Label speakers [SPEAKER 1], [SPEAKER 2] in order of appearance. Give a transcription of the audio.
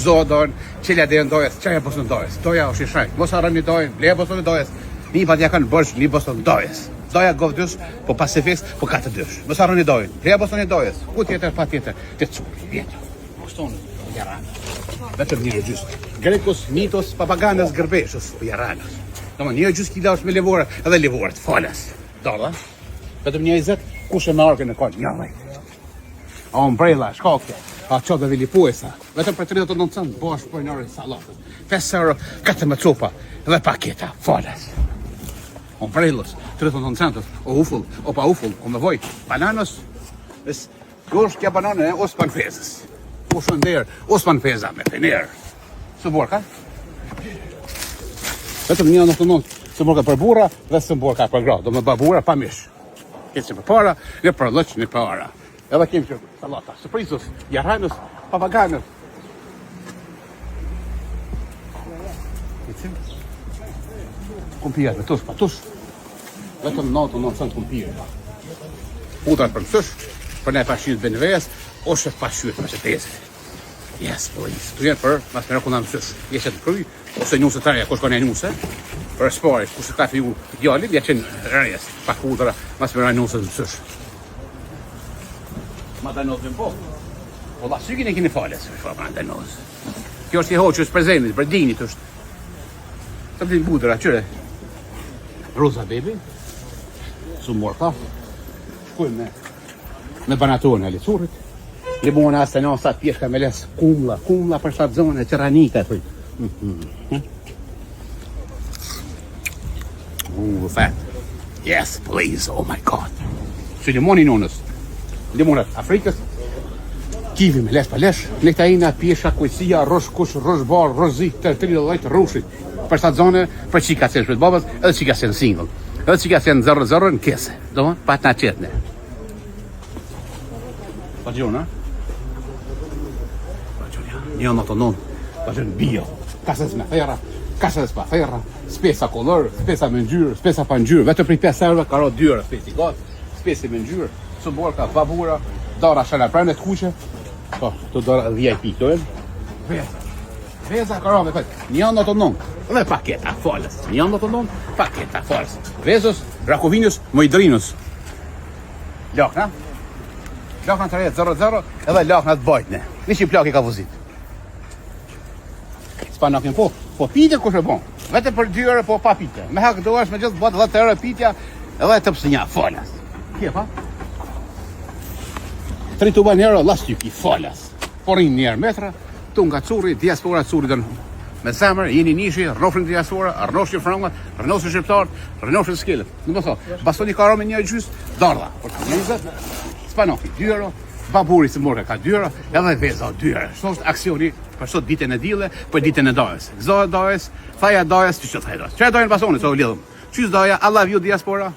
[SPEAKER 1] Gëzohet dajën, çelja derën dajës, çaja boston dajës. Daja është i shenjtë. Mos harroni dajën, bleja boston dajës. Nipat ja kanë borxh një boston dajës. Daja govdysh, po pacifist, po ka të dysh. Mos harroni dajën, bleja boston dajës. Ku tjetër pa tjetër, te curi vjetër. Boston jaranës. Vetëm një gjysmë. Grekos, Mitos, Papaganës, Gërbeshës, jaranës. Domethënë një gjysmë kila është me levore, edhe levoret, falas. Dalla. Vetëm një 20, kush e me arkën e ka një dhjetë. A ombrella, shkake, a qo dhe vilipuesa. Vetëm për 39 cent, bosh për një orë sallatës. 5 euro, 14 copa dhe paketa, falas. Ombrellës, 39 centës, o ufull, o pa ufull, o me voj, bananës, es, kjo është kja banane, o s'pan fezës. O shënder, o s'pan feza me fener. Së borka? Vetëm një 99, së borka për burra dhe së borka për gra, do me ba burra pa mish. Ecim përpara, në përlëq në para. Edhe kemi që sallata, surprizës, jaranës, papaganës. Ecim. Kumpirët me tush, pa tush. Vetëm 99 cent kumpirë. Hudrat për mësysh, për ne pa shqyt bënë ose pa shqyt Mercedesit. Yes, please. Tu jenë për mas me rëkunda mësysh. Jeqet në kry, ose nuse të reja, kush ka një nuse, për së pari, kush ka fiju djalin, ja qenë rejes, pak hudra, mas me rënë nuse në mësysh. Ma da nozë po. Po la sykin e keni falës, po ma da nozë. Kjo është i hoqës për zemit, për dinit është. Të blin budra, qyre. Roza bebi. Su morka. Shkojmë me me banatorin e Licurrit. Limona asë në sa pjeshka me les kumlla, kumlla për shtatzone, qeranika, thuj. Mm -hmm. Ooh, fat. Yes, please, oh my god. Si limoni nonës. Limonat Afrikës. Kivi me lesh pa lesh, nektarina, pjesha, kujtësia, rrush kush, rrush bar, rrush zi, të 30 rrushit. Për shtatzone, për çika se shpet babës, edhe çika se single. Edhe çika se 0-0 në kese. Do, pa të na qetne. Pa gjona? Pa gjona, një në të nëndë, pa gjona bio, kasës me thera, kasës pa thera, spesa kolor, spesa me ngjyrë, spesa pa ngjyrë, vetëm prej 5 euro ka ro 2 euro spesi gat, spesi me ngjyrë, sumborka, babura, dara shana prane të kuqe, po, të dara VIP këto janë. Veza. Veza ka ra me këtë, një në të nëndë, dhe paketa falës, një në të nëndë, paketa falës. Vezës, Rakovinës, Mojdrinës. Lakna, lakna të reja 0-0, edhe lakna të bajtne. Një që plak i ka vozit. S'pa nakin po, po pite kush e bon. Vetëm për 2 euro po pa pite. Me hak duash me gjithë botë 10 euro pitja, edhe të pësënja, falas. Kje pa? 3 tuba një euro, lastik falas. Po rrinë një herë metra, tu nga curri, diaspora curri dënë me zemër, jeni nishi, rrofin diaspora, rrofin frangat, rrofin shqiptarët, rrofin skelet. Nuk më thotë, bastoni ka me një gjys, dardha, por ka 20, spanoki 2 euro, baburi së morka ka 2 euro, edhe veza 2 euro. Sot është aksioni për sot ditën e dile, për ditën e dajës. Gëzohet dajës, thaja dajës, që që thaja dajës. Që e dajën basoni, se u lidhëm. Qys daja, I love you diaspora.